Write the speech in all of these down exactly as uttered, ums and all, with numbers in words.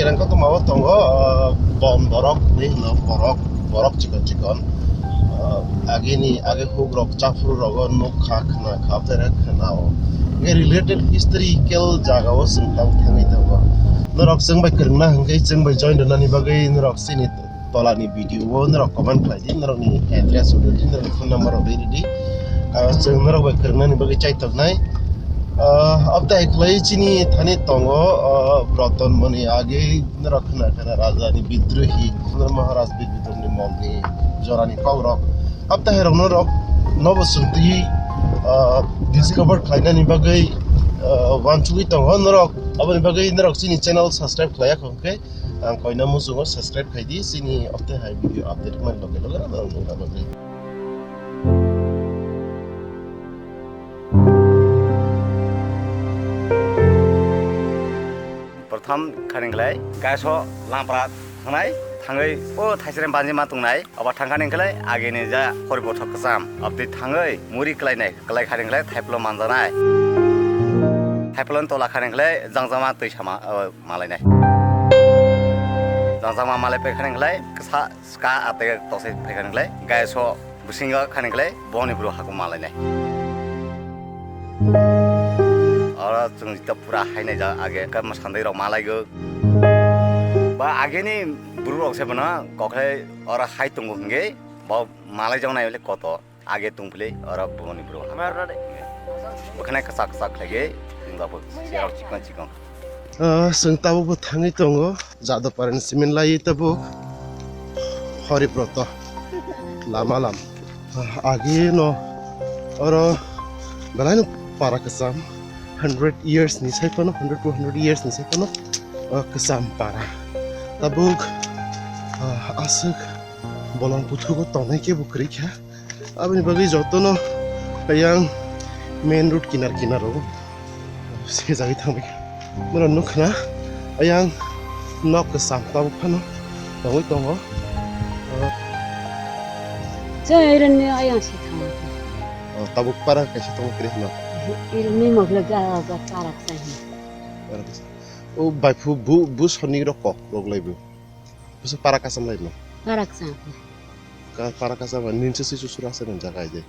Ang koto mawa tongo, ah, bon borok hinwi hwno, borok, borok chikon chikon. Ah, agini, age hukrok, chaphrukrok o nukha, khna kha, tere khna o. Hwnkhe related historical jaga o chwng tamo thangwi tongo. Norok chwng bai kwrwngna hwnkhe chwng bai join rwnani bagwi norok chini tolani video o norok comment khlai di, norokni address rw di, norokni phone number rw di, rw di. Ah, chwng norok bai kwrwngnani bagwi chaithoknai. Ah, abtai khlai chini thani tongo, ah, Roton Moni age norok khna khna Raja ni Bidrohi, Maharaj Bir Bikromni mol ni jora ni kok rok. Abtai hai rok norok nobo chwng twi, ah, discover khlainani bagwi, ah, wansugwi tongo norok. Aboni bagwi norok chini channel subscribe khlaiya kho hwnkhe ang koina muchungo subscribe khai di, chini abtai hai video update man loge loge norok nukna bagwi. Prothom kharing khlai, gaiso lampra thangnai, thangwi o thaisrem banjima tongnai, obo thangkha ning khlai, agini ja hori bothok kwcham, abdi thangwi muri khlainai, khlai kharing khlai, thaiplo manjanai. Thaiplo tola kharing khlai, jangjama twi sama, o, malainai. Jangjama malai pai kharing khlai, ksa ska atege tosai phai kharing khlai, gaiso Bisingo khani khlai boni bru haku malainai. Oro chwng jita pura hainai ja age ka mwsandai rok malaigo. Ba ageni bru rok se bono kokhlai oro hai tongo hwnkhe bo malai joknai le koto age tongphilai oro boni bru haku. Bwkhwnai kwchak kwchak khlaigwi wngjago chikon chikon. Ah, chwng tabukbo thangwi tongo, Jadapara ni simi laiwi tabuk Horibroto lama lam. Ah, agi no oro belai no para kwcham, hundred years ni sai phano, hundred, two hundred years ni sai phano, ah, kwcham para. Tabuk, ah, aswk bolong buthugo tongnai khe bo kwrwi kha. Aboni bagwi jotono ayang main road kinar kinar o sejagwi thangbai kha. Moro nukha na ayang nok kwcham tabuk phano tongwi tongo. Chai iron ni ayang si thangwi kha. O, tabuk para kaisa tongwi kwrwi hino. Iron ni mokle ga ga para kwchai hino. O bai phu bu, bu soni rok kok rok lai bu. Bwswk para kacham lai no? Para kacham. Ka-, para kacham ba ninsa si susura se nang jaga ide.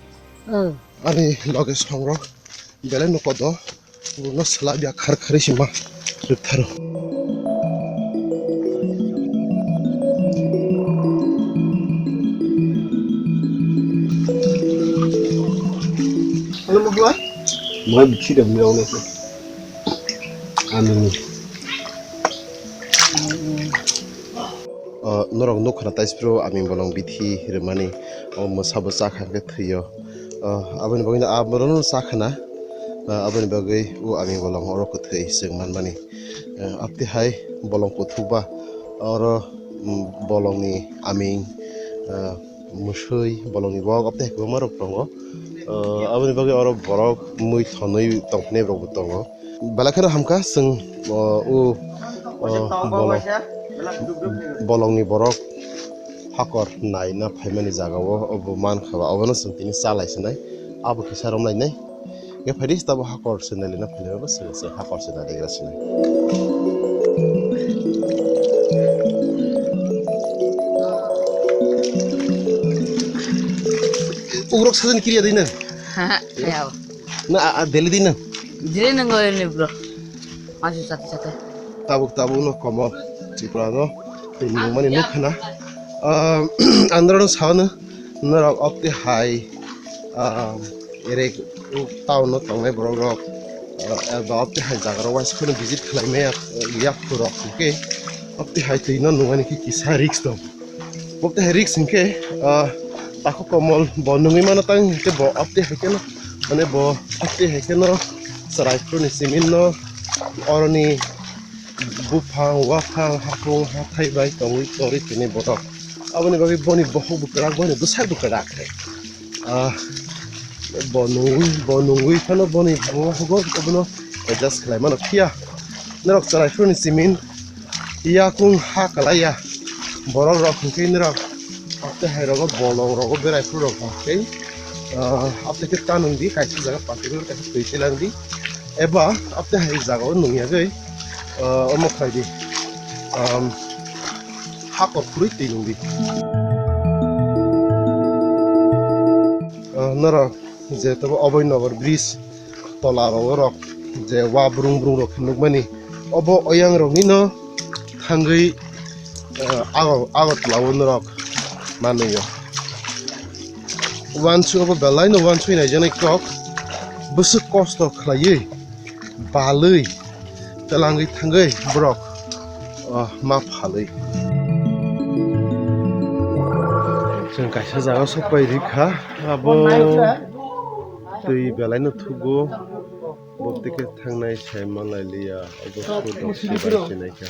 Oh. Ani loge songrok belai no kodo. Uno sela bia khar khari sima. Ritharo. Ano mo hla? Mo bikhi dam ni ono. Ano ni. O, norok nukha na taispro aming bolong bithi rwmani, o, mwsa bo chakha khe thwio. O, aboni bagwi no aborokno chakha na, o, aboni bagwi o aming bolong oro kwthwi chwng manmani. O, abtwi hai bolong kuthukba oro, mm, bolongni aming, o, mwswi bolongni bok abtwi hai kwbangma rok tongo. O, aboni bagwi oro borok mui thonwi tongphini rokbo tongo. Belai kheno hamkha chwng, o, o, o, bolong, bolongni borok hakor naina phaimani jagao obo mankha ba, obono chwng tini cha lai sinai, abo kisa romlainai. Hwnkhe phaidi tabo hakor se nailaina phailaiba chwng se hakor se nailagra sinai. Ugrok sajani kiriya dina? Ha, ha, ya. Na, a, a, deli dina? Dili nang oi ni bro. Masuk satu satu. Tabuk tabuk no komo Tripura no. Tini mani nuk khana. Ah, andro no sao no. Norok opti hai. Ah, erek town no tongnai borok rok. Ah, ba opti hai jaga rok wais kheno visit khlai maya yak rok. Okay. Opti hai twi no nungani ki kisa risk tong. Bo tei risk hinkhe, ah, takhuk komol bo nungwi mano tang hinkhe bo aptwi hai kheno, mane bo aptwi hai kheno chwrai phuru ni simi no oroni buphang, waphang, hapung, hathai bai tongwi, tongwi tini borok. Aboni bagwi boni bokhok bo kwrak, boni bwsak bo kwrak khe. Ah, bo nungwi, bo nungwi phano boni bokhok bo bono adjust khlai mano phiya. Norok chwrai phuru ni simi Yakung ha kalaiya. Borok rok hwnkhe norok apte hai rogo bolong rogo berai phuru rok hwnkhe, ah, apte khe ta nung di, kaisa jaga particular kaisa twi tilang di. Eba apte hai jaga o nung yagwi, ah, omo khlai di. Um, hakor khurui twi nungdi. Ah, norok je tabo Abhoy Nagar bridge tola rogo rok je wa brung brung rok nukmani, obo oyang rokni no thangwi, ah, Agar-, Agartala o norok manwi o. Uansuk obo belai no uansuk naijaknai kok, bwswk kosto khlaiwi balwi twlangwi thangwi borok, ah, ma phalwi. Chwng kaisa jaga o sok pai rikha, abo twi belai no thugo, bo tike thangnai sai manlai liya, obo sudok sibai sinai kha.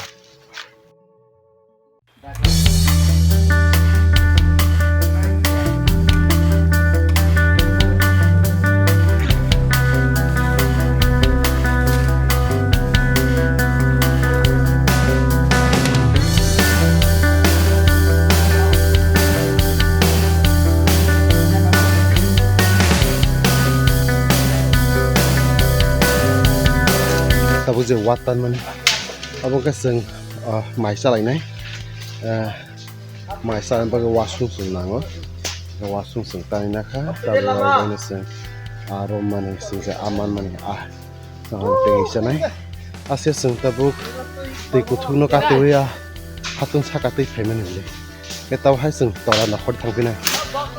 Tabuk je wa tanmani, abo khe chwng, ah, mai chalainai. Ah, mai chalaina bagwi wasung chwng nango. Wasung chwng tanina kha, tabuk abo chwng, ah, romani chwng je aman mani, ah, tei chanai. Aswk chwng tabuk twi kuthukno katiwi, ah, hatun saka twi phaimani hwnwi. Khe tabo hai chwng tola nokhorwi thangphinai.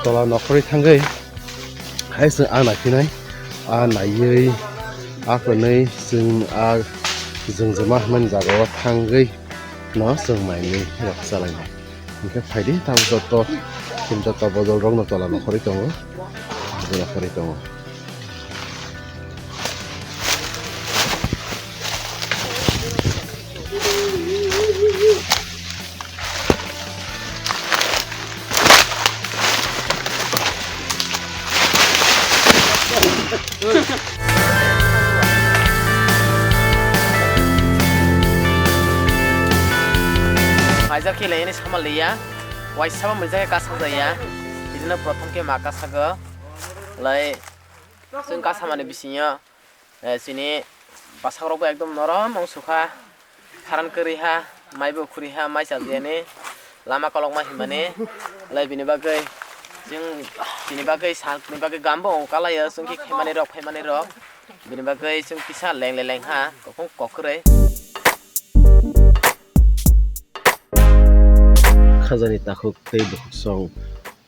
Tola nokhorwi thangwi hai chwng ah naiphinai. Ah naiwi, ah kwnwi chwng ah jwngjwma hwnmani jagao thangwi no chwng mai nwi rok chalainai. Hinkhe phaidi tamo joto, chwng joto bodol rokno tola nokhorwi tongo. Tola nokhorwi tongo. Kaisa khe laiyani sama liya, waisa bo mwijak khe kasa jaya, bini prothom khe ma kasa go lai. Chwng kasamani bisingo, eh, chini bwsarok bo ekdom norom wng sukha, pharan kwrwi ha, mai bo khuri ha, mai chajiyani lama kolokma hinmani, lai bini bagwi chwng, chini bagwi salni bagwi gam bo wng kalaio, chwng khe khaimani rok, phaimani rok, bini bagwi chwng kisa lengle lengha, kophung kokrwi. Khajani takhuk tei bukhuk song.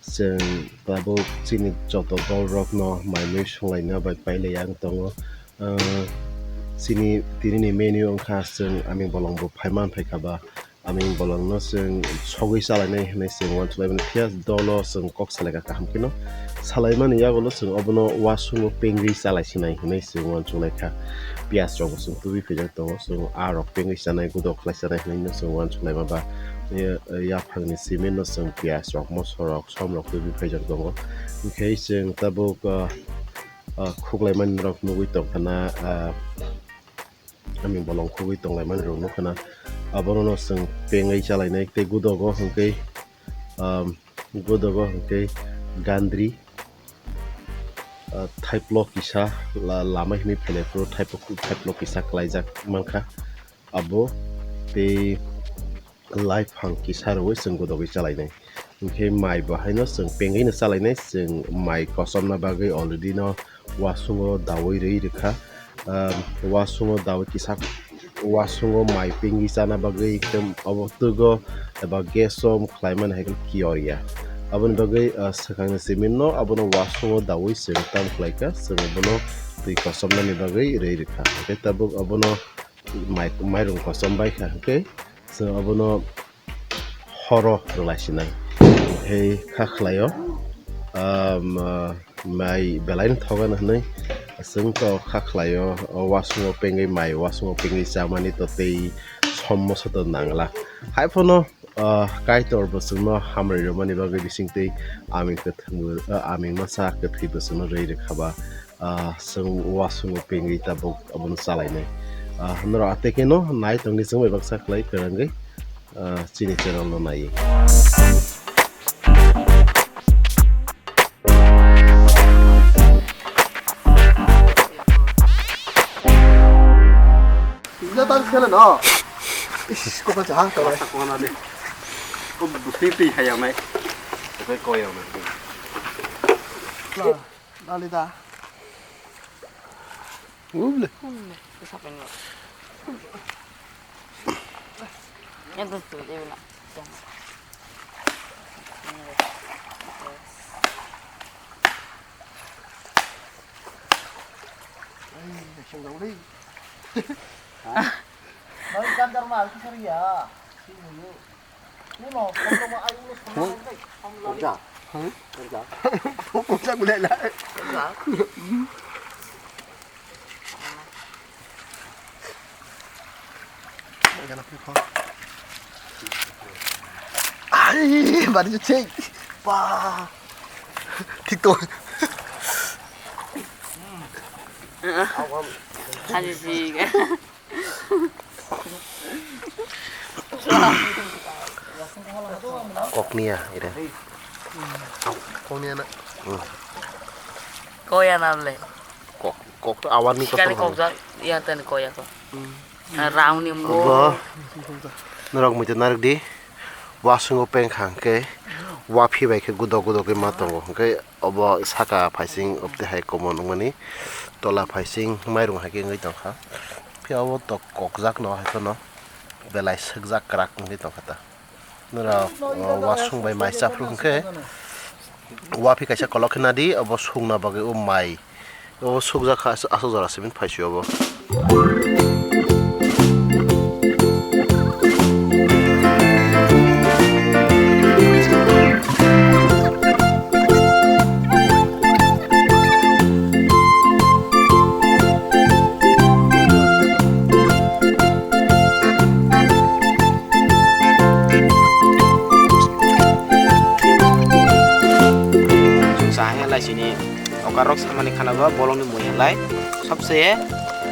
Chwng tabuk chini joto dolrokno mai mui songlaina bai pailai ang tongo. Ah, chini tinini menu wngkha chwng aming bolong bo phaiman phaikha ba, aming bolongno chwng sogwi chalainai hwnwi chwng uansuknai mano. Phiya dolo chwng kok salaikha kaham kheno. Salaimani yagulo chwng obono uasungo pengwi chalaisinai hwnwi chwng uansuknaikha. Piyaj rokbo chwng tubui phaijak tongo, chwng ah rok pengwi chanai, gudok khlai chanai hwnwi chwng uansuknaima ba. Yaphangni cement no chwng piyaj rok, moso rok, som rok tubui phaijak tongo. Hinkhe chwng tabuk, ah, ah, khuklaimani rok nugui tongkha na, ah, aming bolong khugui tonglaimani rok nukha na. Abono no chwng pengwi chalainai tei gudogo hinkhe, ah, gudogo hinkhe gandri, ah, thaiplo kisa la-, lama hinwi phailai phuru thaiplo, thaiplo kisa kwlaijak mankha. Abo tei laiphang kisa rwui chwng gudogwi chalainai. Hinkhe mai bo haino chwng pengwino chalainai, chwng mai kochomna bagwi already no uasungo daui rwi rwkha. Ah, uasungo daui kisa, uasungo mai pengwi chana bagwi ekdom obo twgo eba gas o khlaimani hai khe kiyor ya. Aboni bagwi, ah, swkangni cement no abono uasungo daui chwng tam khlaikha, chwng abono twi kochomnani bagwi rwi rwkha. Hinkhe tabuk abono mai, mairung kochom baikha hinkhe chwng abono horo rwlaisinai. Hinkhe kha khlaio, um, ah, mai belaino thogano hwnwi chwng to kha khlaio, o uasungo pengwi mai, uasungo pengwi chamani to tei som moso to nangla. Haiphano, ah, Kaitor bo chwngno hamrwi rwmani bagwi bisingtwi aming kwthwng, ah, aming masa kwthwi bo chwngno rwi rwkha ba. Ah, chwng uasungo pengwi tabuk abono chalainai. Ah, norok atekeno nai tongdi chwng bai baksa khlai kwrwngwi, ah, chini channel no naiwi. Pizza tan sele no. Ish, kok cha ha to. Masa kona de. Ko busni twi hayang nai. Ko koyang nai. Dali da. Uble. Uble. Isa penyo. Yang tu tu dia nak. Ai, sing dong deh. Hah? Mau ikan termal, itu seri ya. Sini dulu. Uno, kalau mau air ulo sama lagi. Kerja. Hah? Kerja. Kerja boleh lah. Kerja. Ai, bari je cek. Wah. Tik to. Aji sih. Koknia ira. Koknia na. Hmm. Koya na le. Kok, kok to awar ni kotor. Kok jak, yang tani koya ko. Hmm. Round ni mo. Obo. Norok muitu narok di. Wasungo peng khang ke. Waphi bai ke gudok gudok ke ma tongo. Hingke obo saka phaising opte hai komon wngmani. Tola phaising mairung hai ke wngwi tongkha. Phiya obo tok kokjak no hai phano. Belai sukjak kwrak wngwi tongkha ta. Norok, o, wasung bai mai chaphruk hwnkhe, waphi kaisa kolok khe nadi, obo sungna bagwi o mai. O sukjak kha, aswk jora simi phai sio obo. Chwng sa hai lai sini okar rok samani khana go bolong ni mui hai lai sobse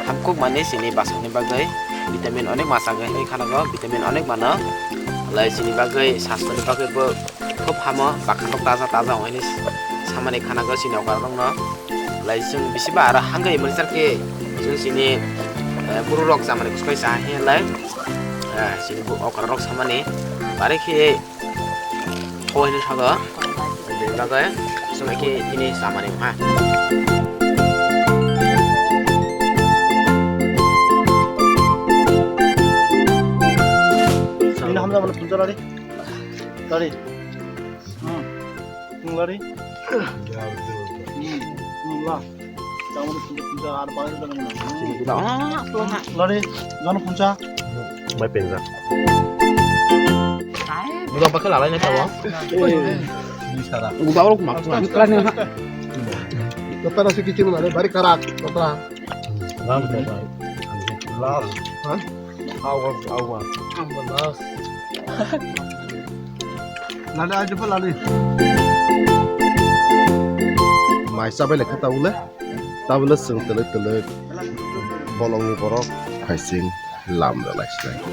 hamkuk mani sini basong ni bagwi vitamin onek ma chagwi hai khana go vitamin onek mano lai sini bagwi sastho ni bagwi bo khub hamo bakhan rok taja taja ongoi ni samani khana go sini okar rok no lai chwng bisi ba aro hangkhe emergency khe chwng sini buru rok chamani kuchukoi cha hai lai sini okar rok samani bari khe. Koi ni sago. Bini bagwi sumai khe tini samani ha. Ini hamjak mano puncha lari. Lari. Hmm. Hmm, lari. Hmm. Hmm, la. Lari, gano puncha. Bai penjak. Budak bakal lalai nih tawa. Budak rok mak. Totara si kichim na, bari karak. Totara. Last. Hah? Awa, awa. Last. Lali aja pa lali. Mai chabai lekha tabule. Tabule chwng twlwk twlwk bolongni borok phaising lam rwlai sinai.